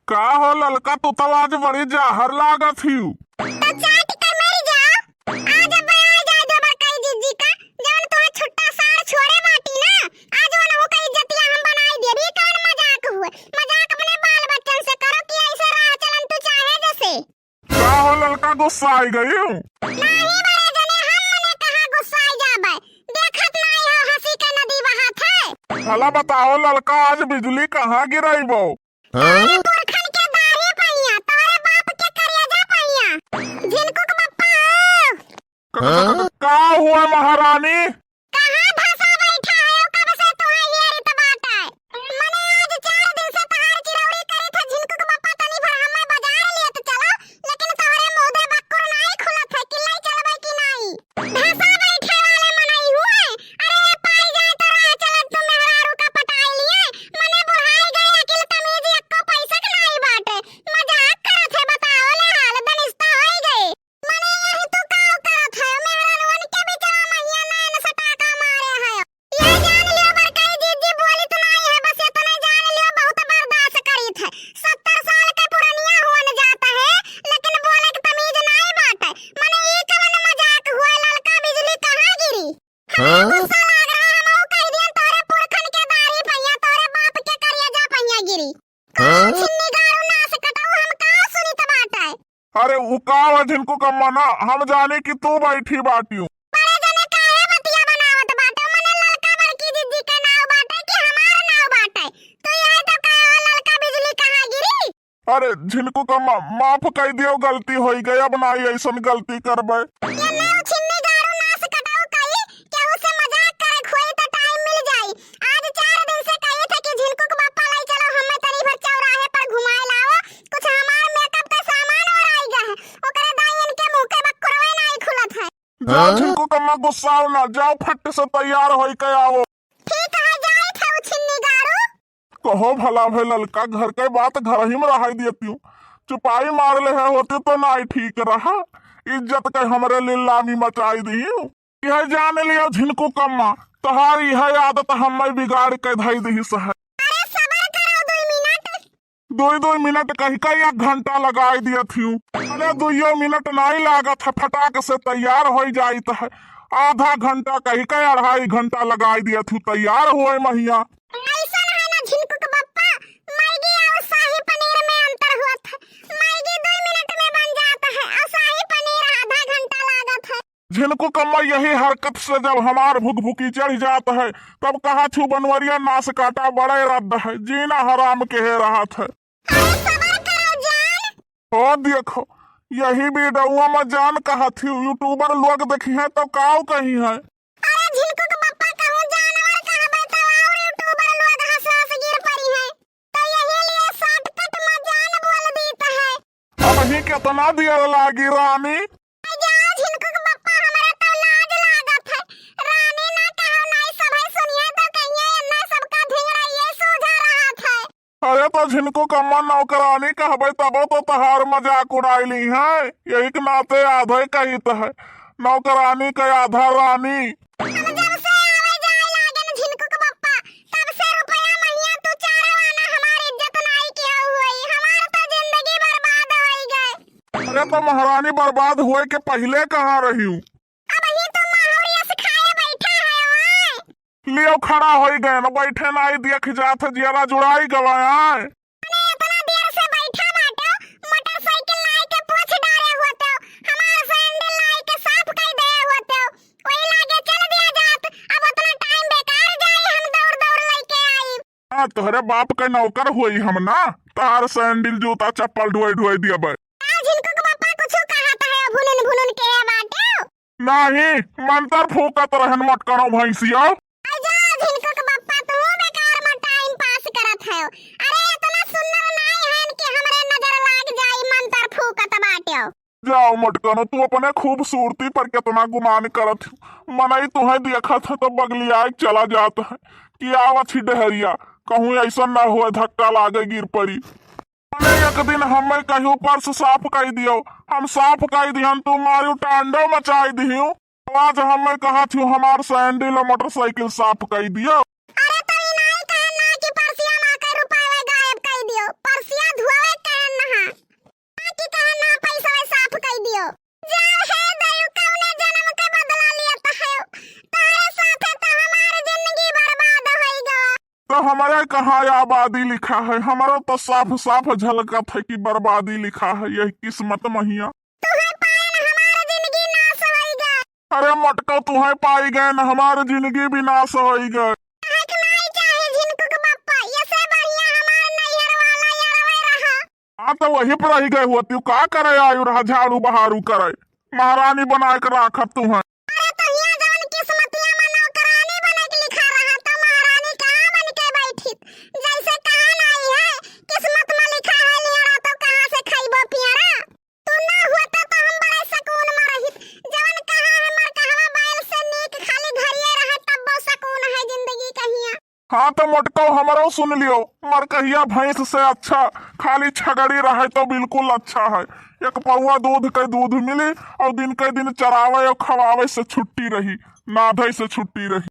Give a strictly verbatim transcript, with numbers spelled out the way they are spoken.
का हो ललका, तू तो आज बड़ी जाहर लागत हिउ। तो चाट के मर जा। आज अब आ जा जबर कई जिज्जी का, जवन तोहे छुट्टा सार छोड़े बाटी ना, आज ओनहु का इज्जतिया हम बनाई देबी। कवन मजाक हुए? मजाक अपने बाल बच्चन से करो कि ऐसे राह चलन तू चाहे जैसे। का हो ललका, गुस्सा आई गई? नाही बड़े जने, हम मने कहाँ गुस्सा आई जाबे? देखत नाही हो हंसी के नदी बहत है। भला बताओ ललका, आज बिजुली कहाँ गिराइबो? अरे पुरखन के दाढ़ी पहिया, तोरे बाप के करेजा पहिया। झिनकू के बप्पा हो। का, का, का हुआ महारानी? कहाँ धसा बैठा है, कब से तोहे हेरित बाटे। मने आज चार दिन से तहार चिरौरी करित है, झिनकू के बप्पा तनी भर हमें बाजार लेत चलो, लेकिन तोहरे मुंह दे बक्कुर नाई खुलत है कि ले चलबे कि नाई। धसा बैठे वाले मनई हुए, अरे पाई जाए तो राह चलत तू मेहरारू का पटाई लिए, मने बुढ़ाई गए, अकिल तमीज एक्को पैसा के नाई बाटे। मजाक करत है, बताओ ले हाल, दनिस्ता होई गए। मने यही तू काव करत है, मेहरारुअन के बिचवा महिया नैन सटाका मारे है। ये जान लियो बड़कई जिज्जी बोली तो नाई है, बस इतने जान लियो बहुत बर्दाश्त करीत है। सत्तर साल के पुरनिया होन जात है, लेकिन बोले के तमीज नाई बाटे। मने ई कवन मजाक हुए, ललका बिजुली कहाँ गिरी? हाँ? गुस्सा लाग रहा है, हम कह दियन तोरे पुरखन के दाढ़ी पहिया, तोरे बाप के करेजा पहिया गिरी। कौन छिन्नी गाड़ू नास कटाऊ, हम का सुनित बाटे? अरे उ का वा झिनकू कम्मा ना, हम जाने कि तू बैठी बाटियो। बड़े जने काहे बतिया बनावत बाटे? मने ललका बड़की जिज्जी के नाव बाटे कि हमार नाव बाटे? तू यह तो कहे हो ललका बिजुली कहाँ गिरी? अरे झिनकू कम्मा, माफ कई दियो, गलती होई गई, अब ना ऐसन गलती करबे। ये ले उ छिन्नी गाड़ू नास कटाऊ कई, केहू से मजाक करे खोई तो टाइम मिल जाई। आज चार दिन से कही थे कि झिनकू के बप्पा लाई चलो, हमें तनी भर चौराहे पर घुमाए लाओ, कुछ हमार मेकअप का सामान और आई गए है, ओकरे दाई इनके मुंह के बक्कुरवे नाई खुलत है। जाओ हाँ? झिनकू कम्मा गुस्साओ ना, जाओ फट से तैयार होई के आओ। ठीक है, जाए थे उ छिन्नी गाड़ू। कहो भला भे ललका, घर के बात घर ही में रहाई देती हूँ, चुपाई मार ले है होती तो नाई ठीक रहा, इज्जत के हमरे लीलामी मचाई दी। यह जान लियो झिनकू कम्मा, तोहार यह आदत हमें बिगाड़ के धई दिहिस है। अरे सबर करो दुई मिनट। दुई दुई मिनट कही के एक घंटा लगाई दियत हूँ। अरे दुइयो मिनट नाई लागत है, फटाक से तैयार होई जाइत है। आधा घंटा कही के अढ़ाई घंटा लगाई दियत हूँ तैयार हुए महिया। ऐसन है ना झिनकू के बप्पा, मैगी और शाही पनीर में अंतर होत है। मैगी दुई मिनट में बन जात है और शाही पनीर आधा घंटा लागत है। झिनकू कम्मा यही हरकत से जब हमार भुकभुकी चढ़ जात है, तब कहा छू बनवरिया नास काटा बड़े रद्द है, जीना हराम के है रहत है। अरे सबर करो जान। ओ देखो, यही वीडियो में जान कहा थी, YouTuber लोग देखी हैं तो काव कही है। अरे झिनकू के बप्पा कहूँ जानवर कहबे तो और YouTuber लोग हंस हंस गिर पड़ी है, तो यही लिए shortcut में जान बोल दीत है। अब ही कितना देर लागी रानी? जाओ झिनकू के बप्पा, हमरा तो लाज लागत है। रानी ना कहो, नाई सभे सुनिए तो कहिए, इन्ना सबका धिंगड़ा ये सूझा रहत है। अरे तो झिनकू कम्मा नौकरानी कहबे तबो तो तहार मजाक उड़ाई ली है। यही के नाते आधे कहित है, नौकरानी के आधा रानी। हम जब से आवे जाए लागेन झिनकू के बप्पा, तब से रुपया महिया तू चारे आना हमार इज्जत नाई किया हुई, हमार तो जिंदगी बर्बाद होई गए। अरे तो महारानी बर्बाद हुए के पहिले कहाँ रही हूँ? अब ही तो माहौर यस खाए बैठा है ओए। लियो खड़ा होई गए न, बैठे नाई देख जात है, जियरा जुड़ाई गवा है। अरे इतना देर से बैठा बाटो, मोटरसाइकिल लाई के पोछ डारे होतो, हमार सैंडल लाई के साफ कर दे होतो, वही लागे चल दिया जात। अब उतना टाइम बेकार जाए, हम दौड़ दौड़ लेके आई। हाँ, तोहरे बाप के नौकर होई हम ना, तार सैंडल जूता चप्पल ढोए ढोए दियबे। का झिनकू के बप्पा कुछ कहत है, भुनुन भुनुन के बाटे? नाही, मंतर फूकत रहन मटकनो भैंसिया। आई जा झिनकू के बप्पा, तू बेकार में टाइम पास करत है। अरे इतना सुंदर नाई है कि हमरे नजर लाग जाई, मंतर फूकत बाटे। जाओ मटकनो, तू अपने खूबसूरती पर कितना गुमान करत हो। मनई तुहे देखत है तो बगलियाए चला जात है कि आवत ही डहरिया, कहूँ ऐसा ना होए धक्का लागे गिर पड़ी। मने एक दिन हमें कहियो पर्स साफ कई दियो, हम साफ कई दिहन, तू मारू टांडो मचाई दिहियो। आज हमें कहा थी हमार सैंडल और मोटरसाइकिल साफ कई दियो। अरे तो ई नाई कहे ना कि पर्सिया मा के रुपया गायब कई दियो, पर्सिया धोवे हमरे कहाँ आबादी लिखा है, हमरो तो साफ साफ झलकत है कि बर्बादी लिखा है यही किस्मत महिया। तुहे पायन हमार जिंदगी नाश होई गए। अरे मोटको, तुहे पाई गए न हमार जिंदगी भी नाश होई गए। कहक नाई चाहे झिनकू के बप्पा, ये से बढ़िया हमार नैहर वाला यारवे रहा। हाँ, तो वही पर रह गए हुआ, तू का करे आयु रहा, झाड़ू बहारू करे, महारानी बनाए के राखब तुहे। अरे तो हियाँ जवन किस्मतिया में नौकरानी बने के लिखा रहा, तो महारानी कहाँ बन के बैठी? जैसे कहा नाई है, किस्मत में लिखा है लियरा, तो कहाँ से खइबो पियरा? तू ना होता तो हम बड़े सुकून में रहित। जवन कहा है मरकहवा बैल से नीक, खाली घरिये रहे तब्बो सुकून है जिंदगी कहिया। हाँ तो मोटको, हमरो सुन लियो, मरकहिया भैंस से अच्छा खाली छगड़ी रहे तो बिल्कुल अच्छा है। एक पौवा दूध के दूध मिली और दिन के दिन चरावे और खवावे से छुट्टी रही, नाधे से छुट्टी रही।